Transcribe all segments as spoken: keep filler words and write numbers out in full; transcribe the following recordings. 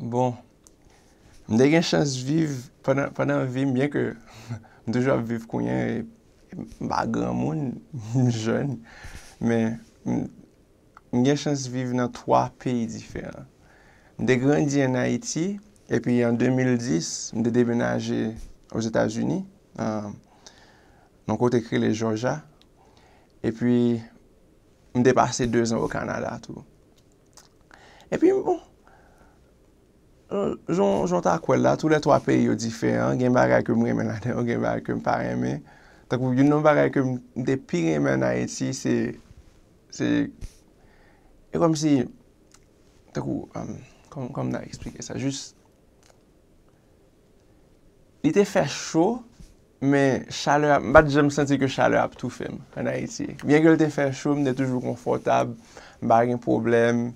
Bon, m te gen chans viv pandan, pandan vi m, byen ke m toujou ap viv kounye a, e m pa granmoun, m jèn, men m, m gen chans viv nan twa peyi diferan. M te grandi ann Ayiti, epi an de mil dis, m te demenaje Ozetazini, nan yon kote ki rele Jòja. Epi, m te pase dezan o Kanada tou. Epi, bon, jan, jan w ta kwè l la, tou lè twa peyi yo diferan, gen bagay ke m renmen ladan yo, gen bagay ke m pa renmen. Tankou, youn nan bagay ke m, m te pi renmen ann Ayiti, se, se, e kòmsi, tankou, um, kòm, kòman m ta eksplike sa? Jis, li te fè cho, men chalè a, m pa t janm santi ke chalè a ap toufe m ann Ayiti. Byen ke l te fè cho, m te toujou konfòtab, m pa gen pwoblèm.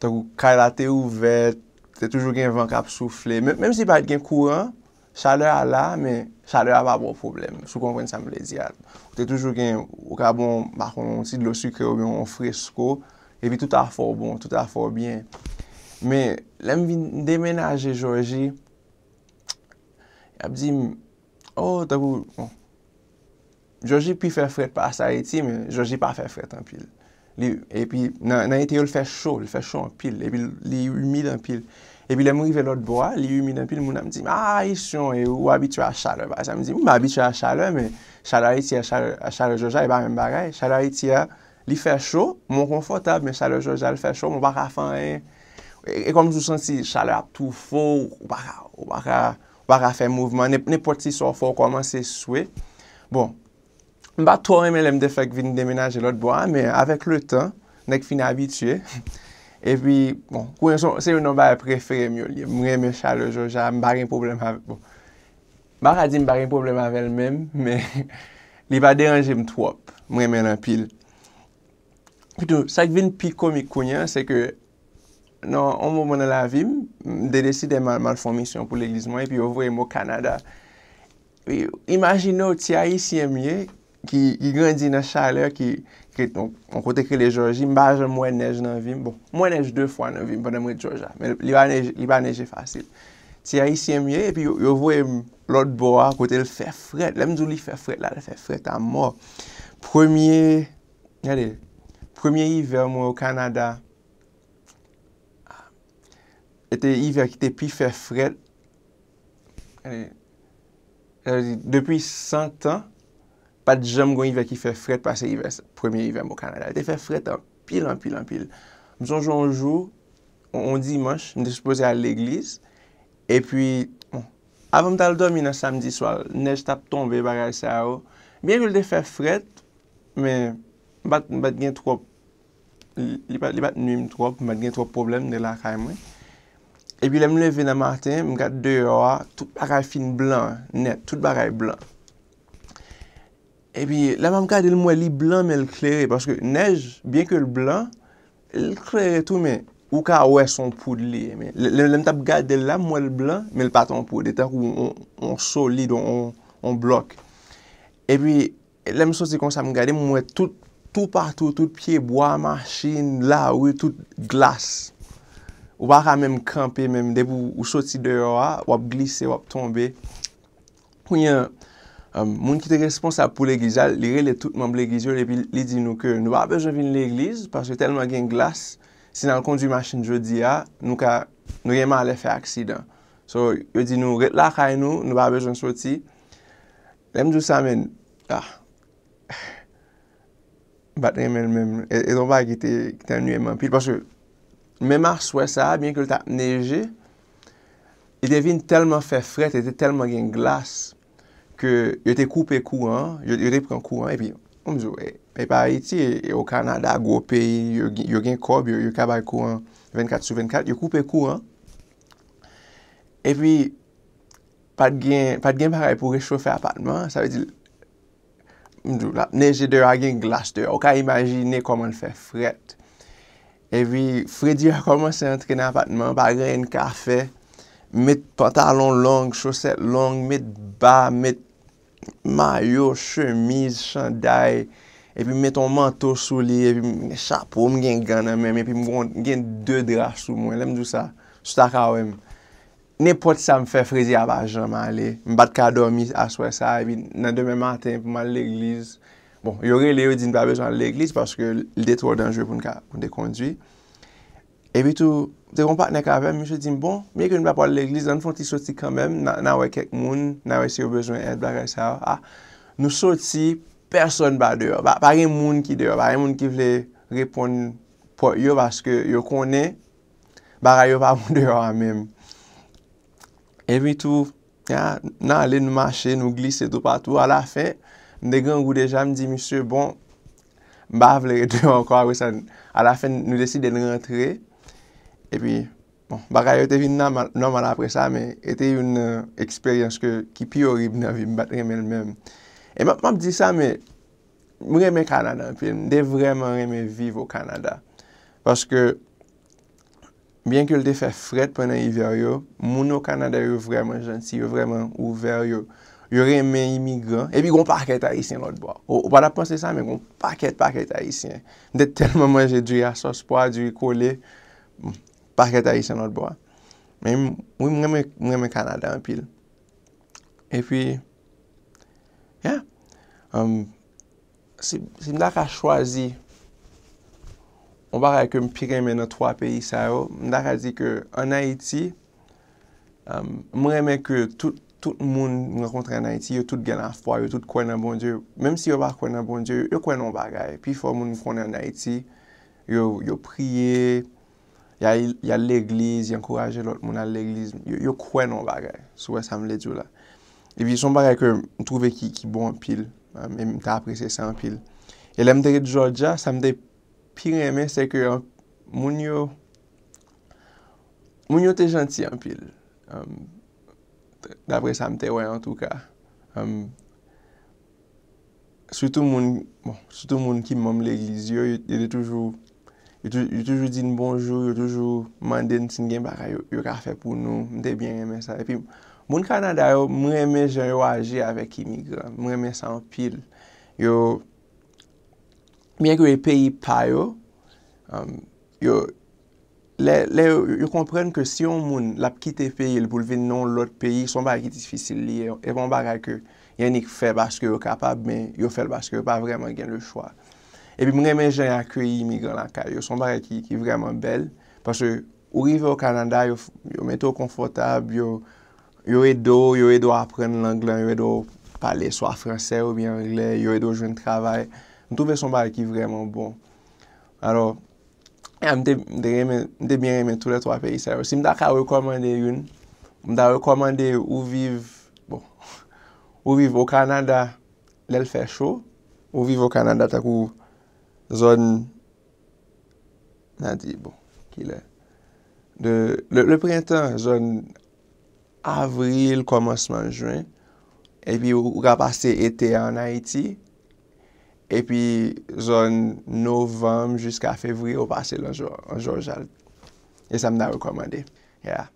Tankou kay la te ouvè, te toujou gen van k ap soufle. Men, menm si pa t gen kouran, chalè a la, men chalè a pa ba w pwoblèm, si w konprann sa m vle di a. Ou te toujou gen, ou ka bon, m pa konn, yon ti dlo sikre oubyen yon fresko, epi tout afè w bon, tout afè w byen. Men, lè m vin demenaje Jòji, y ap di m, oh, tankou, bon, Jòji pi fè frèt pase Ayiti, men Jòji pa fè frèt anpil. Li, epi, nan, nan ete yo, l fè cho, l fè cho anpil, epi li imid anpil. Epi lè m rive lòt bò a, li imid anpil, moun ap di m, ah, Ayisyen w ye, ou abitye a chalè. Bagay sa, m di, m abitye a chalè, men chalè Ayiti a chalè, a chalè Jòja, e pa menm bagay. Chalè Ayiti a, li fè cho, mwen konfòtab, men chalè Jòja, l fè cho, mwen pa ka fè anyen. E, e kòmsi w santi chalè ap toufe w, ou pa ka, ou pa ka, ou pa ka fè mouvman, nenp-, nenpòt ti sa w fè, w kòmanse swe. Bon, m pa twò renmen lè m te fèk vin demenaje lòt bò a, men avèk letan, nèg fin abitye. Epi, bon, kounye a se, se youn nan bagay prefere m yo li ye. M renmen chalè Jòja, m pa gen pwoblèm avè, bon, m pa ka di m pa gen pwoblèm avè l menm, men li pa deranje m twòp. M renmen l anpil. Pito, sa k vin pi komik kounye a, se ke nan yon moman nan lavi m, m te deside m al, m al fè yon misyon pou legliz mwen, epi yo voye m o Kanada. Imajine w, ti Ayisyen m ye, ki, ki grandi nan chalè, ki, ki, yon, yon kote ki rele Jòji, m pa janm wè nèj nan vi m. Bon, m wè nèj de fwa nan vi m pandan m ret Jòja, men li pa neje, li pa neje fasil. Ti Ayisyen m ye, epi yo, yo voye m lòt bò a, kote l fè frèt. Lè m di w li fè frèt la, l fè frèt a mò. Premye, gade, premye ivè mwen o Kanada, se te ivè ki te pi fè frèt. Gade, sa vle di, depi san tan, pa t janm gen ivè ki fè frèt pase ivè, premye ivè m o Kanada. Li te fè frèt anpil, anpil, anpil. M sonje yon jou, yon, yon dimanch, m te sipoze al legliz. Epi, bon, avan m t al dòmi nan samdi swa, nèj t ap tonbe, bagay sa yo. Byen ke l te fè frèt, men m pa t, m pa t gen twòp, li, li pa, li pa t nwi m twòp, m pa t gen twòp pwoblèm de lakay mwen. Epi lè m leve nan maten, m gad deyò a, tout bagay fin blan, nèt, tout bagay blan. Epi lè m ap gade l, m wè li blan, men l klere, paske nèj, byen ke l blan, l klere tou, men ou ka wè se yon poud li ye. Men lè, lè, lè m t ap gade l la, m wè l blan, men l pa t yon poud. Li tankou yon, yon solid, yon, yon blòk. Epi, lè m soti konsa, m gade, m wè tout, toupatou, tout pyebwa, machin, lari, tout glas. Ou pa ka menm kanpe, menm depi w, ou soti deyò a, w ap glise, w ap tonbe. Kounye a, um, moun ki te responsab pou legliz la, li rele tout manm legliz yo, epi li di nou ke nou pa bezwen vin legliz, paske tèlman gen glas, si n al kondui machin jodi a, nou ka, nou gen malè fè aksidan. So, yo di nou ret lakay nou, nou pa bezwen soti. Lè m di w sa, men, ah, m pa t renmen l menm. E, e yon bagay ki te, ki te annuiye m anpil, paske menm aswè sa a, byen ke l t ap neje, li te vin tèlman fè frèt, li te tèlman gen glas, ke yo te koupe kouran an, yo, yo te pran kouran, epi, m di w, e, e pa Ayiti, e, e o Kanada, gwo peyi, yo, gen- yo gen kòb, yo, yo ka bay kouran vennkat sou vennkat, yo koupe kouran, epi, pa t gen, pa t gen bagay pou rechofe apatman an, sa vle di, m di w, l ap neje deyò a, gen glas deyò. Ou ka imajine kòman l fè frèt. Epi, fredi a kòmanse antre nan apatman an, pa gen anyen n ka fè. Met pantalon long, chosèt long, met ba, met mayo, chemiz, chanday, epi m met yon manto sou li, epi m gen chapo, m gen gan nan men m, epi m gon- gen de dra sou mwen. Lè m di w sa, Ou ta ka wè m. Nenpòt sa m fè, fredi a pa janm ale. M pa t ka dòmi aswè sa, epi nan demen maten pou m al legliz. Bon, yo rele, yo di m pa bezwen al legliz paske li te twò danjere pou n ka, pou n te kondwi. Epi tou, te gen yon patnè k avè m, misye di m, "Bon, byen ke nou pa pral legliz, ann fè yon ti soti kanmenm, n a, n a wè kèk moun, n a wè si yo bezwen èd, bagay sa yo." A, nou soti, pèsòn pa deyò. Pa, pa gen moun ki deyò, pa gen moun ki vle reponn pòt yo paske yo konnen bagay yo pa bon deyò a menm. Epi tou, a, n ale, nou mache, nou glise toupatou. Alafen, m te grangou deja, m di misye, "Bon, m pa vle ret deyò ankò." Apre sa, alafen, nou deside n rantre. Epi, bon, bagay yo te vin nòmal, nòmal apre sa, men e te youn nan eksperyans ke, ki pi orib nan vi m, m pa t renmen l menm. E m ap, m ap di sa, men m renmen Kanada anpil. M te vrèman renmen viv o Kanada. Paske, byen ke l te fè frèt pandan ivè yo, moun o Kanada yo vrèman janti, yo vrèman ouvè, yo, yo renmen imigran. Epi gon pakèt Ayisyen lòt bò. Ou, ou pa t ap panse sa, men gon pakèt, pakèt Ayisyen. M te tèlman manje diri a sòs pwa, diri kole, pakèt Ayisyen lòt bò a. Men m, wi, m renmen, m renmen Kanada anpil. Epi, yeah, um, si, si m ta ka chwazi yon bagay ke m pi renmen nan twa peyi sa yo, m ta ka di ke ann Ayiti, um, m renmen ke tout, tout moun m rankontre ann Ayiti, yo tout gen lafwa, yo tout kwè nan Bondye. Menm si yo pa kwè nan Bondye, yo kwè nan yon bagay. Pifò moun m konnen ann Ayiti, yo, yo priye, y al, y al legliz, y ankouraje lòt moun al legliz. Yo, yo kwè nan yon bagay, si w wè sa m vle di w la. Epi se yon bagay ke m twouve ki, ki bon anpil, um, e m te apresye sa anpil. E lè m te ret Jòjya, sa m te pi renmen, se ke, um, moun yo, moun yo te janti anpil. Um, dapre sa m te wè, antouka. Um, sitou moun, bon, sitou moun ki manm legliz yo, yo, yo te toujou, yo tou-, yo toujou di n bonjou, yo toujou mande n si n gen bagay yo, yo ka fè pou nou. M te byen renmen sa. Epi, moun Kanada yo, m renmen jan yo aji avèk imigran. M renmen sa anpil. Yo, byen ke e peyi pa yo, um, yo, lè, lè yo, yo konprann ke si yon moun l ap kite peyi l pou l vin nan yon lòt peyi, se yon bagay ki difisil li ye. E pa yon bagay ke y annik fè paske yo kapab, men yo fè l paske yo pa vrèman gen lechwa. Epi m renmen jan y akeyi imigran lakay yo. Se yon bagay ki, ki vrèman bèl, paske ou rive o Kanada, yo, yo mete w konfòtab, yo, yo ede w, yo ede w aprann lang lan, yo ede w pale swa fransè oubyen anglè, yo ede w jwenn travay. M twouve se yon bagay ki vrèman bon. Alò, ya, m te, m te renmen, m te byen renmen tou lè twa peyi sa yo. Si m ta ka rekòmande youn, m ta rekòmande ou viv, bon, ou viv o Kanada lè l fè cho, ou viv o Kanada tankou zòn, n a di, bon, kilè? Le, le, le printemps, zòn avril, kòmansman jen, epi ou, ou ka pase ete a ann Ayiti, epi zòn novanm jiska fevriye, ou pase l an Jò-, an Jòjya. E sa m ta rekòmande. Yeah.